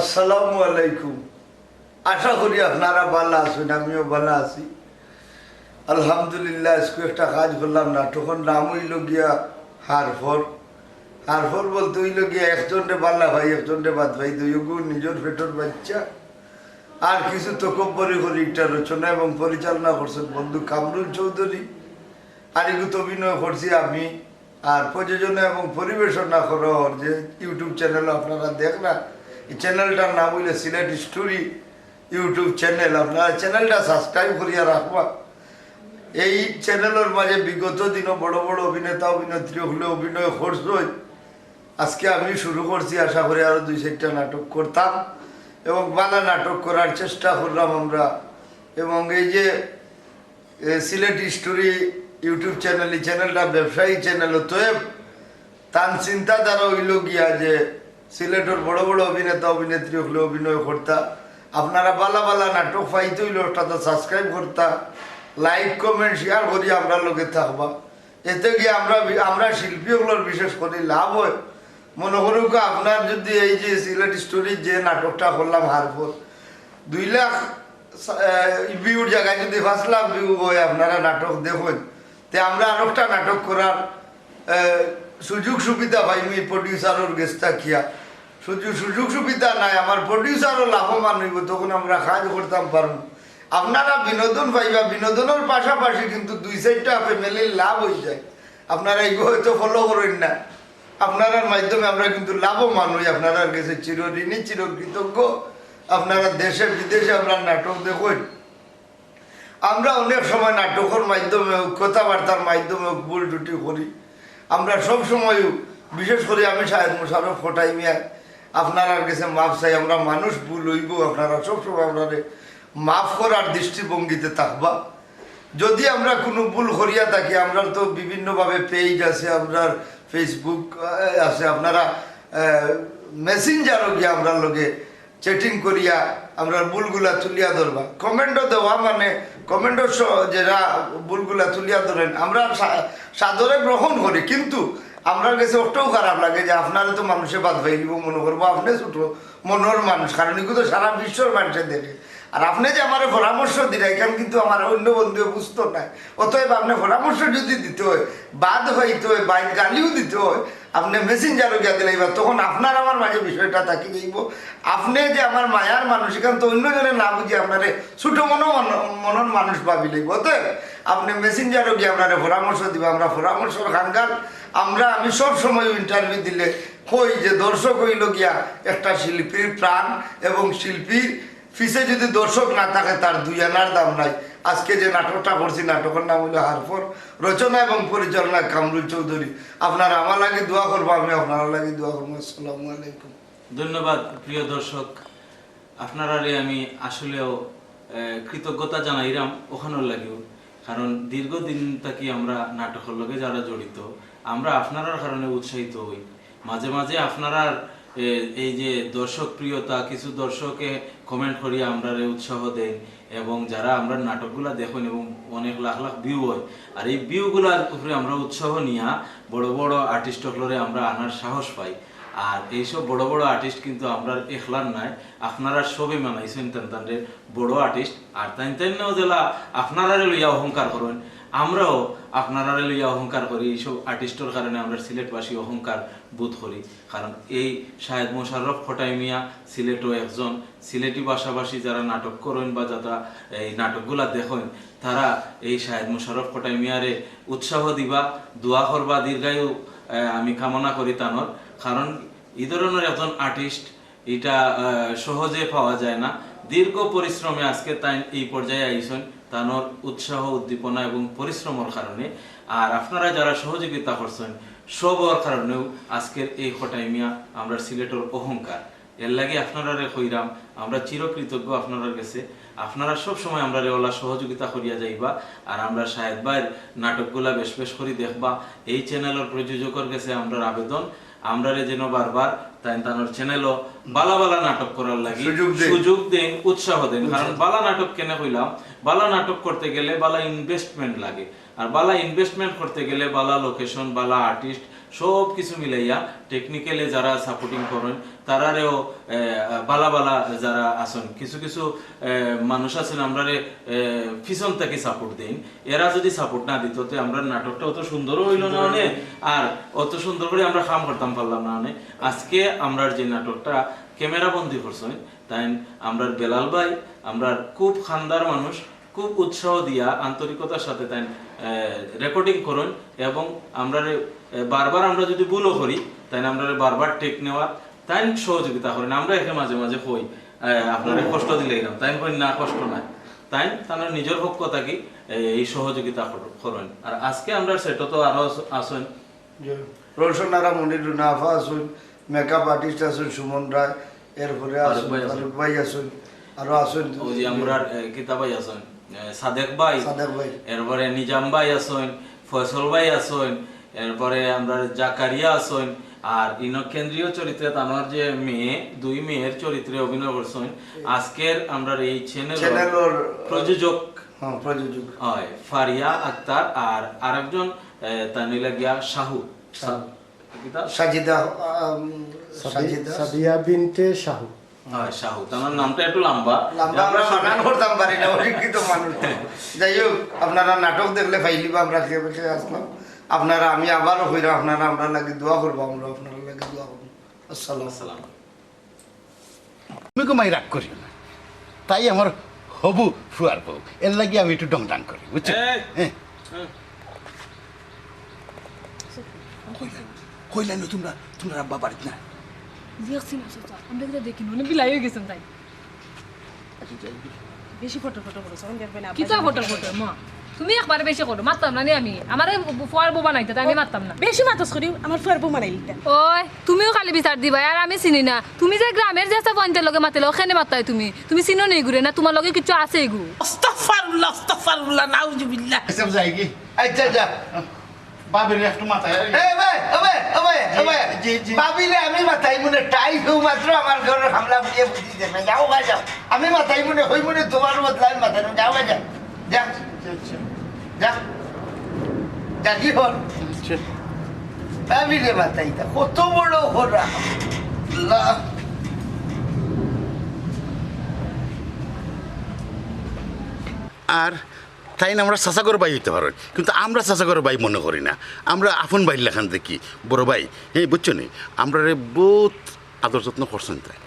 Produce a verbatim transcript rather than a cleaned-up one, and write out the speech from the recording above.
আসসালামু আলাইকুম। আশা করি আপনারা ভালা আছইন, আমিও ভালা আছি। আলহামদুলিল্লাহ, আইজকু একটা কাজ করলাম, নাটকর নাম অইলো গিয়া হারফর। হারফর বলতে অইলো গিয়া একজনরে ভালা পাই, একজনরে বাদ পাই, দুইওগু নিজর পেটর বাইচ্চা। আর কিছু তকব্বরি করি, একটা রচনা এবং পরিচালনা করছইন বন্ধু কামরুল চৌধুরী। আর এগুত অভিনয় করছি আমি। আর প্রযোজনা এবং পরিবেশনা করার যে YouTube চ্যানেল আপনারা দেখরা, এই চ্যানেলটার নাম অইলো সিলেট স্টোরি YouTube চ্যানেল। আপনারা চ্যানেলটা সাবস্ক্রাইব করিয়া রাখবা। এই চ্যানেলর মাঝে বিগত দিনও বড় বড় অভিনেতা অভিনেত্রী অকলে অভিনয় করছইন। আজকে আমি শুরু করছি, আশা করি আরো দুই চাইরটা নাটক করতাম এবং ভালা নাটক করার চেষ্টা করলাম আমরা। এবং এই যে এ, সিলেট স্টোরি YouTube চ্যানেল, এই চ্যানেলটা ব্যবসায়ী চ্যানেল, অতএব তান চিন্তাধারা অইলো গিয়া যে সিলেটর বড় বড় অভিনেতা অভিনেত্রী অকলে অভিনয় করতা। আপনারা ভালা ভালা নাটক পাইতে অইলে ওটা তো সাবস্ক্রাইব করতা, লাইক কমেন্ট শেয়ার করি আমরার লগে থাকবা। এতে গিয়া আমরা বি-, আমরা শিল্পী অকলর বিশেষ করি লাভ অয়। মনো করউক্কা আপনার যদি এই যে সিলেট স্টোরি যে নাটকটা করলাম হারফর, দুই লাখ ভিউর জাগায় যদি পাঁচ লাখ ভিউ অয়, আপনারা নাটক দেখইন, তে আমরা আরোকটা নাটক করার, আহ, সুযোগ সুবিধা পাইমু এই প্রডিউসারর গেছ থাকিয়া। সুযোগ, সুযোগ সুবিধা নাই, আমার প্রডিউসারও লাভবান অইবো, তখন আমরা কাজ করতাম পারমু। আপনারা বিনোদন পাইবা, বিনোদনর পাশাপাশি কিন্তু দুই চাইরটা ফ্যামিলির লাভ অইযায়। আপনারা এগু হয়তো ফলো করইন না, আপনারার মাধ্যমে আমরা কিন্তু লাভবান অই, আপনারার গেছে চিরঋণী, চিরকৃতজ্ঞ। আপনারা দেশে বিদেশে আমরার নাটক দেখইন। আমরা অনেক সময় নাটকর মাধ্যমে হোক, কথাবার্তার মাধ্যমে হোক, ভুল ত্রুটি করি। আমরা সব সময়, বিশেষ করি আমি শাহেদ মোশাররফ কটাই মিয়া, আপনারার গেছে মাফ চাই। আমরা মানুষ, ভুল অইবো, আপনারা সব সময় আমরারে মাফ করার দৃষ্টিভঙ্গিতে থাকবা। যদি আমরা কুনু ভুল করিয়া থাকি, আমরার তো বিভিন্নভাবে পেজ আছে, আমরার Facebook, আহ, আছে, আপনারা, আহ, মেসেঞ্জারও গিয়া আমরার লগে চ্যাটিং করিয়া আমরার ভুলগুলা তুলিয়া ধরবা। কমেন্টও দেওয়া, মানে, কমেন্টও স-, যেরা ভুলগুলা তুলিয়া ধরেন, আমরা সা-, সাদরে গ্রহণ করি, কিন্তু আমরার গেছে অটাও খারাপ লাগে যে আপনারে তো মানুষে বাদ পাইলিবো, মনো করবো আপনে ছোট মনর মানুষ, কারণ এগু তো সারা বিশ্বর মানষে দেখে। আর আপনে যে আমারে পরামর্শ দিরা, ইখান কিন্তু আমার অন্য বন্ধুয়ে বুঝতো নায়। অতএব আপনে পরামর্শ যদি দিতে অয়, বাদ পাইতে অয়, বাইর গালিও দিতে অয়, আপনে মেসেঞ্জারও গিয়া দিলাইবা, তখন আপনার আমার মাঝে বিষয়টা থাকি যাইবো। আপনে যে আমার মায়ার মানুষ, ইখান তো অন্য জনে না বুঝি আপনারে ছোট মনো মন-, মনর মানুষ ভাবি লাইবো। অতএব আপনে মেসেঞ্জারও গিয়া আপনারে পরামর্শ দিবা, আমরা পরামর্শর কাঙ্গাল। আমরা, আমি সব সময় ইন্টারভিউ দিলে কই যে দর্শক অইলো গিয়া একটা শিল্পীর প্রাণ, এবং শিল্পীর পিছে যদি দর্শক না থাকে, তার দুই আনার দাম নাই। আজকে যে নাটকটা করছি, নাটকর নাম অইলো হারফর, রচনা এবং পরিচালনা কামরুল চৌধুরী। আপনারা আমার লাগি দোয়া করবা, আমি আপনারার লাগি দোয়া করমু। আসসালামু আলাইকুম। ধন্যবাদ প্রিয় দর্শক, আপনারারে আমি আসলেও, আহ, কৃতজ্ঞতা জানাইরাম অখানর লাগিও, কারণ দীর্ঘদিন থাকি আমরা নাটকর লগে যারা জড়িত, আমরা আপনারার কারণে উৎসাহিত অই। মাঝে মাঝে আপনারার, এ, এই যে দর্শক প্রিয়তা, কিছু দর্শকে কমেন্ট করিয়া আমরারে উৎসাহ দেন, এবং যারা আমরার নাটকগুলা দেখইন এবং অনেক লাখ লাখ ভিউ অয়, আর এই ভিউগুলার উপরে আমরা উৎসাহ নিয়া বড় বড় আর্টিস্ট অকলরে আমরা আনার সাহস পাই। আর এইসব বড় বড় আর্টিস্ট কিন্তু আমরার একলার নায়, আপনারা সবে বানাইছইন তান তানরে বড় আর্টিস্ট। আর তাইন তাইনও যেলা আপনারারে লইয়া অহংকার করইন, আমরাও আপনারারে লইয়া অহংকার করি। এইসব আর্টিস্টর কারণে আমরা সিলেটবাসী অহংকার বোধ করি, কারণ এই শাহেদ মোশাররফ কটাই মিয়া সিলেটও একজন, সিলেটি ভাষাভাষী যারা নাটক করইন বা যারা এই নাটকগুলা দেখইন, তারা এই শাহেদ মোশাররফ কটাই মিয়ারে উৎসাহ দিবা, দোয়া করবা, দীর্ঘায়ু, আহ, আমি কামনা করি তানর, কারণ এই ধরনের একজন আর্টিস্ট এটা, আহ, সহজে পাওয়া যায় না। দীর্ঘ পরিশ্রমে আজকে তাইন এই পর্যায়ে আইছইন, তানর উৎসাহ, উদ্দীপনা এবং পরিশ্রমর কারণে। আর আপনারা যারা সহযোগিতা করছইন, সবর কারণেও আজকের এই কটাই মিয়া আমরার সিলেটর অহংকার। এর লাগি আপনারারে কইরাম, আমরা চিরকৃতজ্ঞ আপনারার গেছে। আপনারা সব সময় আমরারে অলা সহযোগিতা করিয়া যাইবা, আর আমরার শাহেদ ভাইর নাটকগুলা বেশ বেশ করি দেখবা। এই চ্যানেলর প্রযোজকর গেছে আমরার আবেদন, আমরারে যেন বারবার তাইন তানর চ্যানেলও বালা বালা নাটক করার লাগি সুযোগ দেন। সুযোগ দেন, উৎসাহ দেন। কারণ উৎসাহ। বালা নাটক কেনে কইলাম, বালা নাটক করতে গেলে বালা ইনভেস্টমেন্ট লাগে। আর বালা ইনভেস্টমেন্ট করতে গেলে বালা লোকেশন, বালা আর্টিস্ট, সব কিছু মিলাইয়া টেকনিক্যালি যারা সাপোর্টিং করেন, তারারেও, এ, বালা বালা যারা আছেন, কিছু কিছু, এ, মানুষ আছেন আমরারে, এ, পিছন থাকি সাপোর্ট দেন। এরা যদি সাপোর্ট না দিত, তে আমরার নাটকটা অত সুন্দরও হইল না অনে, আর অত সুন্দর করি আমরা কাম করতাম পারলাম না অনে। আজকে আমরার যে নাটকটা ক্যামেরা বন্দি করছেন, তাইন আমরার বেলাল ভাই, আমরার খুব খান্দার মানুষ, খুব উৎসাহ দিয়া আন্তরিকতার সাথে তাইন, এ, রেকর্ডিং করেন এবং আমরারে, এ, বারবার আমরা যদি ভুলও করি, তাইন আমরারে বারবার টেক নেওয়ার, তাইন সহযোগিতা করেন। আমরা একে মাঝে মাঝে কই, এ, আপনারে কষ্ট দিলে এরকম, তাইন কই না, কষ্ট নাই। তাইন তারা নিজের পক্ষ থাকি, এ, এই সহযোগিতা কর-, করেন। আর আজকে আমরার সেটও তো আরো আছ-, আছেন। জি। রোশন আরা মনির রুনা আফা আছইন, মেকআপ আর্টিস্ট আছইন সুমন রায়, এরপরে ফারুক আছইন ভাই আছইন। ফারুক ভাই আছইন, আরো আছইন ওই যে আমরার, এ, কিতা ভাই আছইন, এ, সাদেক ভাই, সাদেক ভাই। এরপরে নিজাম ভাই আছইন, ফয়সল ভাই আছইন, এরপরে আমরার জাকারিয়া আছইন, আর ইনো কেন্দ্রীয় চরিত্রে তানর যে মেয়ে, দুই মেয়ের চরিত্রে অভিনয় করছইন। আজকের আমরার এই চ্যানেলর চ্যানেলর প্রযোজক হ্যাঁ, প্রযোজক। হয় ফারিয়া আক্তার, আর আরেকজন, এ, তান অইলা গিয়া শাহু। শাহু। কিতা? সাজিদা, আম, সাদি-, সাজিদা। সাদিয়া বিনতে শাহু। হয়, শাহু। তার নামটা একটু লম্বা। লম্বা আমরা বানান করতাম পারি না, অশিক্ষিত মানুষ। যাই হোক, আপনারা নাটক দেখলে পাইলিবা আমরা কে বসে আসলাম। আপনারা, আমি আবারও কইরা, আপনারা আমরা লাগি দোয়া করবো, আমরা আপনারা লাগি দোয়া করবো। আসসালাম। আসসালাম। তুমি কো মাই রাগ করিও না, তাই আমার হবু ফুয়ার বউ, এর লাগি আমি একটু ডংডাং করি, বুঝছো? এই, হ্যাঁ। হুম। কইলা, কইলা না তোমরা, তোমরা আব্বা বাড়িত না? দেখছি না চাচা, আমরা কিতা দেখি না, অনেক বিলাই হয়ে গেছেন তাই। আচ্ছা, যাই হোক। বেশি ফটো ফটো করো, তখন দেখবেন আব্বা কিতা জানে ফটো কিতা ফটো, করে। মা? তুমি একবারে বেশি করো, মারতাম না নি আমি। আমারে ফুয়ার বউ বানাইতে, তাই আমি মারতাম না। বেশি মাতস করি, আমার ফুয়ার বউ বানাইলিতা। ওই, তুমিও খালি বিচার দিবায়, আর আমি চিনি না। তুমি যে গ্রামের যে আছে পয়েন্টের লগে মাতিলে, ওখানে মাতায় তুমি। তুমি চিনো নি ঘুরে না, তোমার লগে কিছু আছে এগু। আস্তাগফিরুল্লাহ, আস্তাগফিরুল্লাহ, নাউজুবিল্লাহ। এসব যাই কি? আচ্ছা, যা। ভাবিরে একটু মাথায়। এ ভাই, ও ভাই, ও ভাই, ও ভাই। জি, জি। ভাবিরে আমি মাথায় মনে টাই হউ মাত্র আমার ঘরের হামলা বুঝিয়ে বুঝিয়ে দেবে। যাও ভাই, যাও। আমি মাথায় মনে হই মনে তোমার বদলা আমি মাথায় মনে যাও ভাই, যাও। যা। আচ্ছা, আচ্ছা। যা। যা কি হল? আচ্ছা। ভাবিরে মাথায় তা কত বড় হরা। আল্লাহ। আর তাইন আমরা চাচাগর ভাই হইতে পারেন, কিন্তু আমরা চাচাগর ভাই মনে করি না, আমরা আপন ভাইর লাখান দেখি। বড় ভাই, হ্যাঁ, বুঝছো নি? আমরারে বহুত আদর যত্ন করছেন তাই।